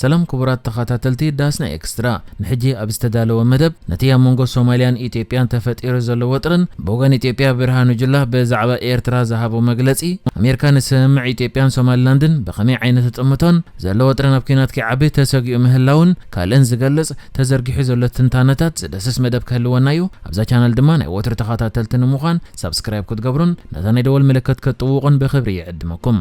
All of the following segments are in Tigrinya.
ሰላም ክቡራት ተኸታተልቲ ዳስና ኤክስትራ፣ ንሕጂ ኣብ ዝተዳለወ መደብ ነቲ ኣብ መንጎ ሶማልያን ኢትዮጵያን ተፈጢሩ ዘሎ ወጥርን ብወገን ኢትዮጵያ ብርሃኑ ጁላ ብዛዕባ ኤርትራ ዝሃቦ መግለጺ፣ ኣሜሪካ ንስምምዕ ኢትዮጵያን ሶማሊላንድን ብኸመይ ዓይነት ትጥምቶን ዘሎ ወጥሪ ናብ ኲናት ከይዓቢ ተሰጊኡ ምህላውን ካልእን ዝገልጽ ተዘርጊሑ ዘሎ ትንታነታት ዝደስስ መደብ ክህልወና እዩ። ኣብዛ ቻነል ድማ ናይ ወትሩ ተኸታተልቲ ንምዃን ሳብስክራይብ ክትገብሩን ነታ ናይ ደወል ምልክት ክትጥውቑን ብኽብሪ ይዕድመኩም።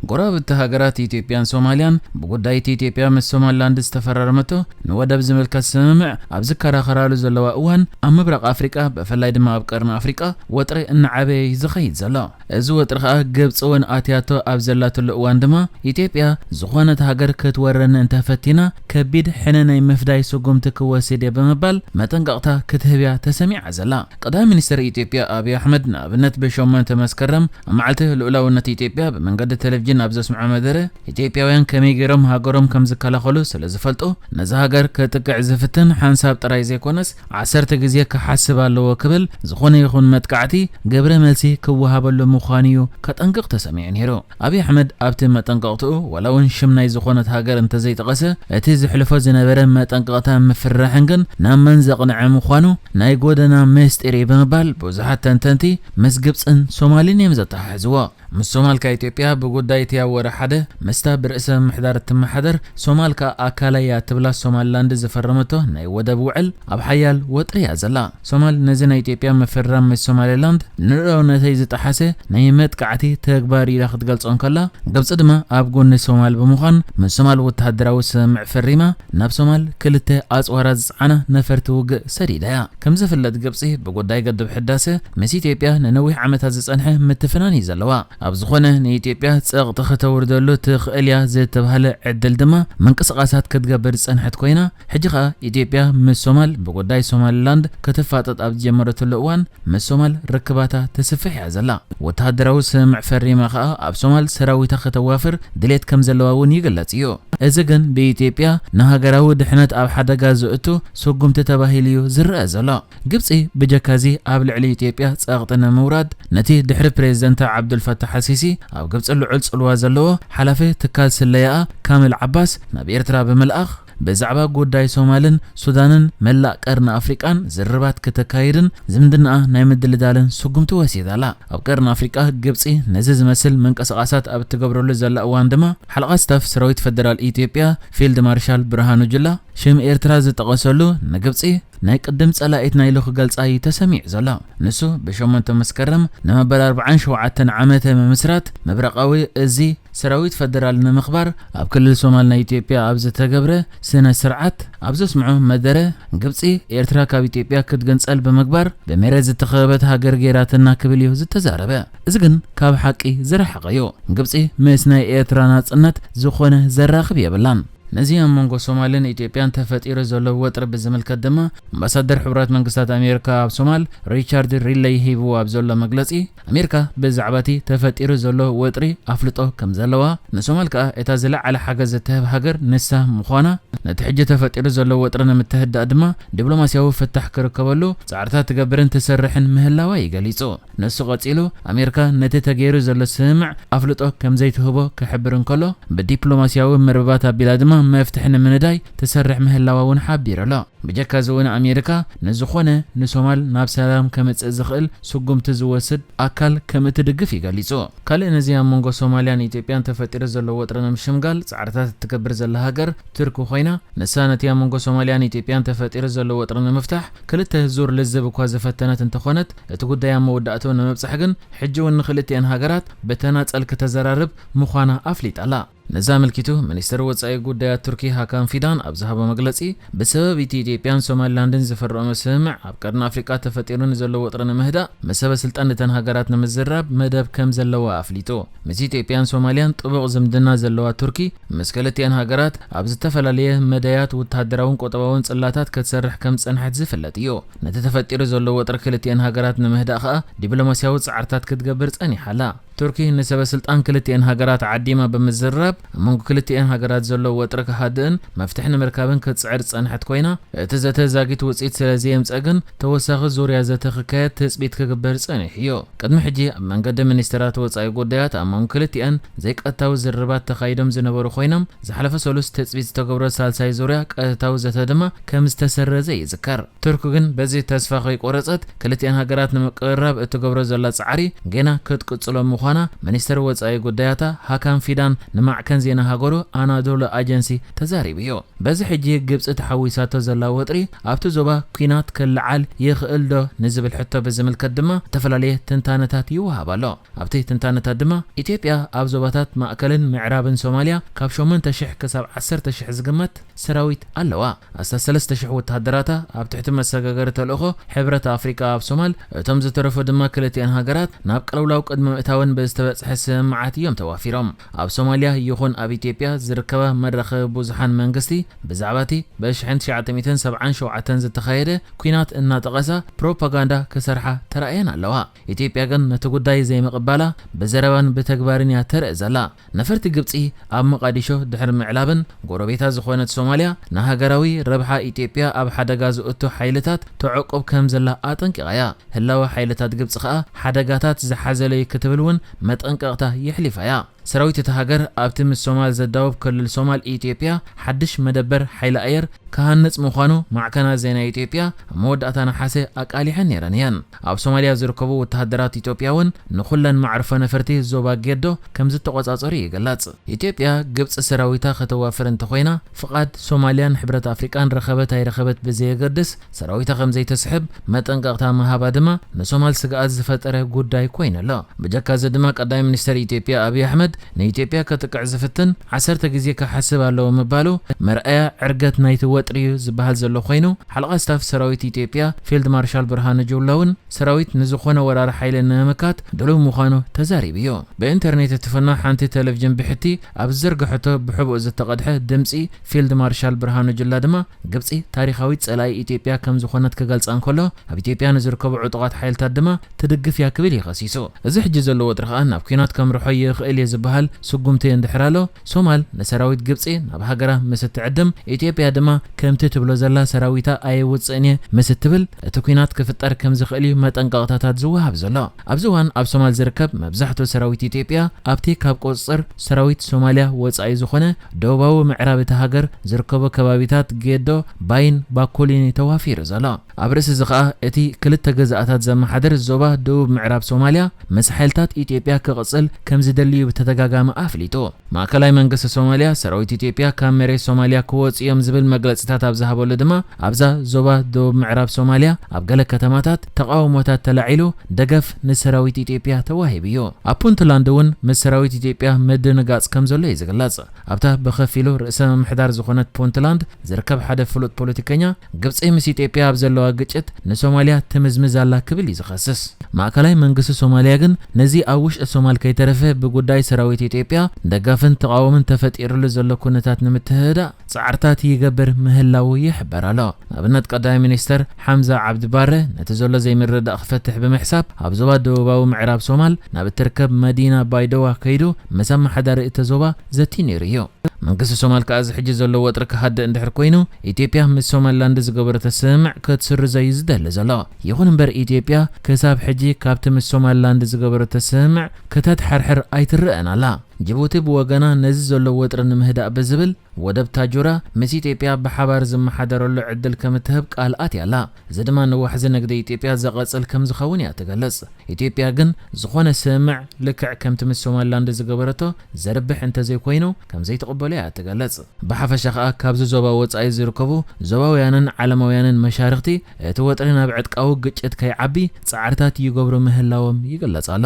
ጎረባብቲ ሃገራት ኢትዮጵያን ሶማልያን ብጉዳይ እቲ ኢትዮጵያ ምስ ሶማሊላንድ ዝተፈራረመቶ ንወደብ ዝምልከት ስምምዕ ኣብ ዝከራኸራሉ ዘለዋ እዋን ኣብ ምብራቕ ኣፍሪቃ ብፍላይ ድማ ኣብ ቀርኒ ኣፍሪቃ ወጥሪ እናዓበየ እዩ ዝኸይድ ዘሎ። እዚ ወጥሪ ከኣ ግብጺ እውን ኣትያቶ ኣብ ዘላትሉ እዋን ድማ ኢትዮጵያ ዝኾነት ሃገር ክትወረኒ እንተፈቲና ከቢድ ሕነ ናይ ምፍዳይ ስጉምቲ ክወስድ እየ ብምባል መጠንቀቕታ ክትህብ እያ ተሰሚዓ ዘላ። ቀዳማይ ሚኒስትር ኢትዮጵያ ኣብይ ኣሕመድ ንኣብነት ብሸሞንተ መስከረም ኣብ መዓልቲ ልኡላውነት ኢትዮጵያ ብመንገዲ ቴሌቪዥን ኣብ ዘስምዖ መደረ ኢትዮጵያውያን ከመይ ገይሮም ሃገሮም ከም ዝከላኸሉ ስለ ዝፈልጡ ነዚ ሃገር ከጥቅዕ ዝፍትን ሓንሳብ ጥራይ ዘይኮነስ ዓሰርተ ግዜ ክሓስብ ኣለዎ ክብል ዝኾነ ይኹን መጥቃዕቲ ግብረ መልሲ ክወሃበሉ ምዃኑ እዩ ከጠንቅቕ ተሰሚዑ ነይሩ። ኣብይ ኣሕመድ ኣብቲ መጠንቀቕትኡ ዋላ እውን ሽም ናይ ዝኾነት ሃገር እንተዘይጠቐሰ እቲ ዝሕልፎ ዝነበረ መጠንቀቕታ ምፍርራሕን ግን ናብ መን ዘቕንዐ ምዃኑ ናይ ጎደና ምስጢር እዩ ብምባል ብዙሓት ተንተንቲ ምስ ግብፅን ሶማልን እዮም ዘተሓሕዝዎ። ምስ ሶማል ከኣ ኢትዮጵያ ብጉዳይ እቲ ኣብ ወረ ሓደ ምስታ ብርእሰ ምምሕዳር እትመሓደር ሶማል ከኣ ኣካላ እያ ትብላ ሶማሊላንድ ዝፈረመቶ ናይ ወደብ ውዕል ኣብ ሓያል ወጥሪ እያ ዘላ። ሶማል ነዚ ናይ ኢትዮጵያ ምፍርራም ምስ ሶማሊላንድ ንልኡላውነተይ ዝጠሓሰ ናይ መጥቃዕቲ ተግባር ኢላ ክትገልጾ እንከላ፣ ግብጺ ድማ ኣብ ጎኒ ሶማል ብምዃን ምስ ሶማል ወተሃደራዊ ስምምዕ ፈሪማ ናብ ሶማል ክልተ ኣጽዋራት ዝጸዓና ነፈርቲ ውግእ ሰዲዳ እያ። ከም ዝፍለጥ ግብጺ ብጉዳይ ገድብ ሕዳሰ ምስ ኢትዮጵያ ንነዊሕ ዓመታት ዝጸንሐ ምትፍናን እዩ ዘለዋ። ኣብ ዝኾነ ንኢትዮጵያ ጸቕጢ ከተውርደሉ ትኽእል እያ ዝተባህለ ዕድል ድማ ምንቅስቓሳት ክትገብር ዝጸንሐት ኮይና፣ ሕጂ ኸኣ ኢትዮጵያ ምስ ሶማል ብጉዳይ ሶማሊላንድ ክትፋጠጥ ኣብ ዝጀመረትሉ እዋን ምስ ሶማል ርክባታ ተስፍሕ እያ ዘላ። ወተሃደራዊ ስምምዕ ፈሪማ ኸኣ ኣብ ሶማል ሰራዊታ ከተዋፍር ድሌት ከም ዘለዋ እውን ይግለጽ እዩ። እዚ ግን ብኢትዮጵያ ንሃገራዊ ድሕነት ኣብ ሓደጋ ዘእቱ ስጉምቲ ተባሂሉ እዩ ዝረአ ዘሎ። ግብጺ ብጀካዚ ኣብ ልዕሊ ኢትዮጵያ ጸቕጢ ንምውራድ ነቲ ድሕሪ ፕሬዝደንታ ዓብዱልፈታሕ ኣልሲሲ ኣብ ግብጺ ልዑል ጽልዋ ዘለዎ ሓላፊ ትካል ስለያኣ ካምል ዓባስ ናብ ኤርትራ ብምልኣኽ ብዛዕባ ጉዳይ ሶማልን ሱዳንን መላእ ቀርኒ ኣፍሪቃን ዝርርባት ክተካይድን ዝምድናኣ ናይ ምድልዳልን ስጉምቲ ወሲዳ ኣላ። ኣብ ቀርኒ ኣፍሪቃ ግብጺ ነዚ ዝመስል ምንቅስቓሳት ኣብ እትገብረሉ ዘላ እዋን ድማ ሓለቓ ስታፍ ሰራዊት ፈደራል ኢትዮጵያ ፊልድ ማርሻል ብርሃኑ ጁላ ሽም ኤርትራ ዝጠቐሰሉ ንግብጺ ናይ ቅድም ጸላኢትና ኢሉ ክገልጻ እዩ ተሰሚዑ ዘሎ። ንሱ ብሸሞንተ መስከረም ንመበል ኣርብዓን ሸውዓተን ዓመተ ምምስራት ምብራቓዊ እዚ ሰራዊት ፈደራል ንምኽባር ኣብ ክልል ሶማል ናይ ኢትዮጵያ ኣብ ዝተገብረ ስነ ስርዓት ኣብ ዘስምዖ መደረ ግብጺ ኤርትራ ካብ ኢትዮጵያ ክትግንጸል ብምግባር ብሜረት ዝተኸበበት ሃገር ገይራትና ክብል እዩ ዝተዛረበ። እዚ ግን ካብ ሓቂ ዝረሓቐ እዩ። ግብጺ ምስ ናይ ኤርትራ ናጽነት ዝኾነ ዘራኽብ የብላን። ነዚ ኣብ መንጎ ሶማልን ኢትዮጵያን ተፈጢሩ ዘሎ ወጥሪ ብዝምልከት ድማ ኣምባሳደር ሕቡራት መንግስታት ኣሜሪካ ኣብ ሶማል ሪቻርድ ሪለይ ሂብዎ ኣብ ዘሎ መግለጺ ኣሜሪካ ብዛዕባ እቲ ተፈጢሩ ዘሎ ወጥሪ ኣፍልጦ ከም ዘለዋ ንሶማል ከኣ እታ ዝለዓለ ሓገዝ እትህብ ሃገር ንሳ ምዃና ነቲ ሕጂ ተፈጢሩ ዘሎ ወጥሪ ንምትህዳእ ድማ ዲፕሎማስያዊ ፍታሕ ክርከበሉ ጻዕርታት ትገብርን ትሰርሕን ምህላዋ እዩ ገሊጹ። ንሱ ቀጺሉ ኣሜሪካ ነቲ ተገይሩ ዘሎ ስምምዕ ኣፍልጦ ከም ዘይትህቦ ክሕብር እንከሎ ብዲፕሎማስያዊ መርበባት ኣቢላ ድማ መፍትሒ ንምንዳይ ትሰርሕ ምህላዋ እውን ሓቢሩ ኣሎ። ብጀካ እዚ እውን ኣሜሪካ ንዝኾነ ንሶማል ናብ ሰላም ከምጽእ ዝኽእል ስጉምቲ ዝወስድ ኣካል ከም እትድግፍ እዩ ገሊጹ። ካልእ ነዚ ኣብ መንጎ ሶማልያን ኢትዮጵያን ተፈጢሩ ዘሎ ወጥሪ ንምሽምጋል ጻዕርታት እትገብር ዘላ ሃገር ቱርኪ ኮይና ንሳ ነቲ ኣብ መንጎ ሶማልያን ኢትዮጵያን ተፈጢሩ ዘሎ ወጥሪ ንምፍታሕ ክልተ ዙር ልዝብ እኳ ዝፈተነት እንተኾነት እቲ ጉዳይ ኣብ መወዳእትኡ ንምብጻሕ ግን ሕጂ እውን ንክልቲኤን ሃገራት ብተናጸል ክተዘራርብ ምዃና ኣፍሊጣ ኣላ። ነዚ ኣመልኪቱ ሚኒስትር ወጻኢ ጉዳያት ቱርኪ ሃካን ፊዳን ኣብ ዝሃቦ መግለጺ ብሰበብ እቲ ኢትዮጵያን ሶማሊላንድን ዝፈረሞ ስምምዕ ኣብ ቀርኒ ኣፍሪቃ ተፈጢሩ ንዘሎ ወጥሪ ንምህዳእ ምስ ሰበ ስልጣን እተን ሃገራት ንምዝራብ መደብ ከም ዘለዋ ኣፍሊጡ። ምስ ኢትዮጵያን ሶማልያን ጥቡቕ ዝምድና ዘለዋ ቱርኪ ምስ ክልቲኤን ሃገራት ኣብ ዝተፈላለየ መዳያት ወተሃደራውን ቁጠባውን ጽላታት ክትሰርሕ ከም ዝጸንሐት ዝፍለጥ እዩ። ነቲ ተፈጢሩ ዘሎ ወጥሪ ክልቲኤን ሃገራት ንምህዳእ ከኣ ዲፕሎማስያዊ ጻዕርታት ክትገብር ጸኒሓ ኣላ። ቱርኪ ንሰበ ስልጣን ክልቲኤን ሃገራት ዓዲማ ብምዝርራብ፣ ኣብ መንጎ ክልቲኤን ሃገራት ዘሎ ወጥሪ ክሃድእን መፍትሒ ንምርካብን ክትጽዕር ዝጸንሐት ኮይና፣ እቲ ዘተ ዛጊት ውጽኢት ስለ ዘየምጸ ግን፣ ተወሳኺ ዙርያ ዘተ ክካየድ ትጽቢት ክግበር ጸኒሑ እዩ። ቅድሚ ሕጂ ኣብ መንገዲ ሚኒስትራት ወጻኢ ጉዳያት ኣብ መንጎ ክልቲኤን ዘይቀጥታዊ ዝርርባት ተኻይዶም ዝነበሩ ኮይኖም፣ ዝሓለፈ ሰሉስ ትጽቢት ዝተገብሮ ሳልሳይ ዙርያ ቀጥታዊ ዘተ ድማ ከም ዝተሰረዘ ይዝከር። ቱርክ ግን በዚ ተስፋ ከይቆረጸት፣ ክልቲኤን ሃገራት ንምቅርራብ እትገብሮ ዘላ ጻዕሪ ጌና ክትቅጽሎ ምዃና ሚኒስተር ወጻኢ ጉዳያታ ሃካን ፊዳን ንማዕከን ዜና ሃገሩ ኣናዶሉ ኣጀንሲ ተዛሪቡ እዩ። በዚ ሕጂ ግብጺ ተሓዊሳቶ ዘላ ወጥሪ ኣብቲ ዞባ ኲናት ክለዓል ይኽእል ዶ ንዝብል ሕቶ ብዝምልከት ድማ ዝተፈላለየ ትንታነታት ይወሃብ ኣሎ። ኣብቲ ትንታነታት ድማ ኢትዮጵያ ኣብ ዞባታት ማእከልን ምዕራብን ሶማልያ ካብ ሸሞንተ ሽሕ ክሳብ ዓሰርተ ሽሕ ዝግመት ሰራዊት ኣለዋ። ኣስታት ሰለስተ ሽሕ ወተሃደራታ ኣብ ትሕቲ መሰጋገሪ ተልእኾ ሕብረት ኣፍሪቃ ኣብ ሶማል፣ እቶም ዝተረፉ ድማ ክልቲኤን ሃገራት ናብ ቅልውላው ቅድሚ ምእታወን ብዝተበጽሐ ስምምዓት እዮም ተዋፊሮም። ኣብ ሶማልያ ይኹን ኣብ ኢትዮጵያ ዝርከባ መራኸቢ ብዙሓን መንግስቲ ብዛዕባ እቲ ብ ሽሕን ትሽዓተ ሚእትን ሰብዓን ሸውዓተን ዝተኻየደ ኲናት እናጠቐሳ ፕሮፓጋንዳ ክሰርሓ ተራእየን ኣለዋ። ኢትዮጵያ ግን ነቲ ጉዳይ ዘይምቕባላ ብዘረባን ብተግባርን እያ ተርኢ ዘላ። ነፈርቲ ግብጺ ኣብ መቓዲሾ ድሕሪ ምዕላብን ጎረቤታ ዝኾነት ሶማልያ ንሃገራዊ ረብሓ ኢትዮጵያ ኣብ ሓደጋ ዝእቱ ሓይልታት ተዕቁብ ከም ዘላ ኣጠንቂቓ እያ። ህላወ ሓይልታት ግብጺ ከኣ ሓደጋታት ዝሓዘለ እዩ ክትብል እውን መጠንቀቕታ የሕሊፋ እያ። ሰራዊት እታ ሃገር ኣብቲ ምስ ሶማል ዘዳውብ ክልል ሶማል ኢትዮጵያ ሓድሽ መደበር ሓይሊ ኣየር ክሃንጽ ምዃኑ ማዕከናት ዜና ኢትዮጵያ ኣብ መወዳእታ ነሓሰ ኣቃሊሐን ነይረን እየን። ኣብ ሶማልያ ዝርከቡ ወተሃደራት ኢትዮጵያ እውን ንኹለን መዕርፎ ነፈርቲ ዞባ ጌዶ ከም ዝተቖጻጸሩ ይግለጽ። ኢትዮጵያ ግብጺ ሰራዊታ ከተዋፍር እንተኾይና፣ ፍቓድ ሶማልያን ሕብረት ኣፍሪቃን ረኸበት ኣይረኸበት ብዘየገድስ፣ ሰራዊታ ከም ዘይተስሕብ መጠንቀቕታ ምሃባ ድማ ንሶማል ስግኣት ዝፈጠረ ጉዳይ ኮይኑ ኣሎ። ብጀካ እዚ ድማ ቀዳማይ ሚኒስተር ኢትዮጵያ ኣብይ ኣሕመድ ንኢትዮጵያ ከጥቅዕ ዝፍትን ዓሰርተ ግዜ ክሓስብ ኣለዎ ምባሉ መርኣያ ዕርገት ናይቲ ወጥሪ እዩ ዝበሃል ዘሎ ኮይኑ፣ ሓለቓ ስታፍ ሰራዊት ኢትዮጵያ ፊልድ ማርሻል ብርሃኑ ጁላ እውን ሰራዊት ንዝኾነ ወራሪ ሓይሊ ንምምካት ድሉው ምዃኑ ተዛሪቡ እዩ። ብኢንተርኔት እትፍኖ ሓንቲ ቴሌቪዥን ብሕቲ ኣብ ዝዘርግሐቶ ብሕቡእ ዝተቐድሐ ድምጺ ፊልድ ማርሻል ብርሃኑ ጁላ ድማ ግብጺ ታሪኻዊት ጸላኢ ኢትዮጵያ ከም ዝኾነት ክገልጻ እንከሎ፣ ኣብ ኢትዮጵያ ንዝርከቡ ዕጡቓት ሓይልታት ድማ ትድግፍ እያ ክብል እዩ ከሲሱ። እዚ ሕጂ ዘሎ ወጥሪ ከኣ ናብ ኲናት ከምርሖ ይኽእል እዩ ዝበሃል ስጉምቲ እንድሕር ኣሎ፣ ሶማል ንሰራዊት ግብጺ ናብ ሃገራ ምስ እትዕድም፣ ኢትዮጵያ ድማ ከምቲ ትብሎ ዘላ ሰራዊታ ኣየውጽእን እየ ምስ እትብል፣ እቲ ኲናት ክፍጠር ከም ዝኽእል እዩ መጠንቀቕታታት ዝወሃብ ዘሎ። ኣብዚ እዋን ኣብ ሶማል ዝርከብ መብዛሕትኡ ሰራዊት ኢትዮጵያ ኣብቲ ካብ ቁጽጽር ሰራዊት ሶማልያ ወጻኢ ዝኾነ ደቡባዊ ምዕራብ እታ ሃገር ዝርከቡ ከባቢታት ጌዶ፣ ባይን ባኮሊን እዩ ተዋፊሩ ዘሎ። ኣብ ርእሲ እዚ ኸኣ እቲ ክልተ ግዝኣታት ዘመሓድር ዞባ ደቡብ ምዕራብ ሶማልያ ምስ ሓይልታት ኢትዮጵያ ክቕጽል ከም ዝደሊ እዩ ብተደጋጋሚ ኣፍሊጡ። ማእከላይ መንግስቲ ሶማልያ ሰራዊት ኢትዮጵያ ካብ መሬት ሶማልያ ክወጽኡ እዮም ዝብል መግለጺታት ኣብ ዝሃበሉ ድማ ኣብዛ ዞባ ደቡብ ምዕራብ ሶማልያ ኣብ ገለ ከተማታት ተቓውሞታት ተላዒሉ ደገፍ ንሰራዊት ኢትዮጵያ ተዋሂቡ እዩ። ኣብ ፑንትላንድ እውን ምስ ሰራዊት ኢትዮጵያ ምድንጋጽ ከም ዘሎ እዩ ዝግለጽ። ኣብታ ብኸፊሉ ርእሰ ምምሕዳር ዝኾነት ፑንትላንድ ዝርከብ ሓደ ፍሉጥ ፖለቲከኛ፣ ግብጺ ምስ ኢትዮጵያ ኣብ ዘለዋ ግጭት ንሶማልያ ትምዝምዝ ኣላ ክብል እዩ ዝኸስስ። ማእከላይ መንግስቲ ሶማልያ ግን ነዚ ኣብ ውሽጢ ሶማል ከይተረፈ ብጉዳይ ሰራዊት ኢትዮጵያ ደጋፍን ተቓውሞን ተፈጢሩሉ ዘሎ ኩነታት ንምትህዳእ ጻዕርታት ይገብር ምህላዉ ይሕበር ኣሎ። ንኣብነት ቀዳማይ ሚኒስተር ሓምዛ ዓብዲ ባረ ነቲ ዘሎ ዘይምርድዳእ ክፈትሕ ብምሕሳብ ኣብ ዞባ ደቡባዊ ምዕራብ ሶማል ናብ እትርከብ መዲና ባይደዋ ከይዱ ምስ ኣመሓዳሪ እቲ ዞባ ዘትዩ ነይሩ እዩ። መንግስቲ ሶማል ከኣ እዚ ሕጂ ዘሎ ወጥሪ ክሃድእ እንድሕር ኮይኑ፣ ኢትዮጵያ ምስ ሶማልላንድ ዝገበረቶ ስምምዕ ክትስርዞ እዩ ዝደሊ ዘሎ። ይኹን እምበር ኢትዮጵያ ክሳብ ሕጂ ካብቲ ምስ ሶማልላንድ ዝገበረቶ ስምምዕ ከተድሓርሕር ኣይትረኣን ኣላ። ጅቡቲ ብወገና ነዚ ዘሎ ወጥሪ ንምህዳእ ብዝብል ወደብ ታጁራ ምስ ኢትዮጵያ ብሓባር ዝመሓደረሉ ዕድል ከም እትህብ ቃል ኣትያ ኣላ። እዚ ድማ ንዋሕዚ ንግዲ ኢትዮጵያ ዘቐጽል ከም ዝኸውን እያ ትገልጽ። ኢትዮጵያ ግን ዝኾነ ስምምዕ ልክዕ ከምቲ ምስ ሶማልላንድ ዝገበረቶ ዘርብሕ እንተዘይኮይኑ ከም ዘይትቕበሎ እያ ትገልጽ። ብሓፈሻ ከኣ ካብዚ ዞባ ወጻኢ ዝርከቡ ዞባውያንን ዓለማውያንን መሻርኽቲ እቲ ወጥሪ ናብ ዕጥቃዊ ግጭት ከይዓቢ ጻዕርታት ይገብሩ ምህላዎም ይግለጽ ኣሎ።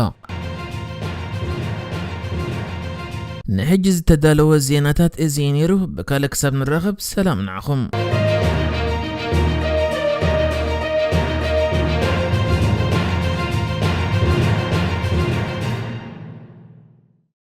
ንሕጂ ዝተዳለወ ዜናታት እዚ እዩ ነይሩ። ብካልእ ክሳብ ንራኸብ ሰላም ንዓኹም።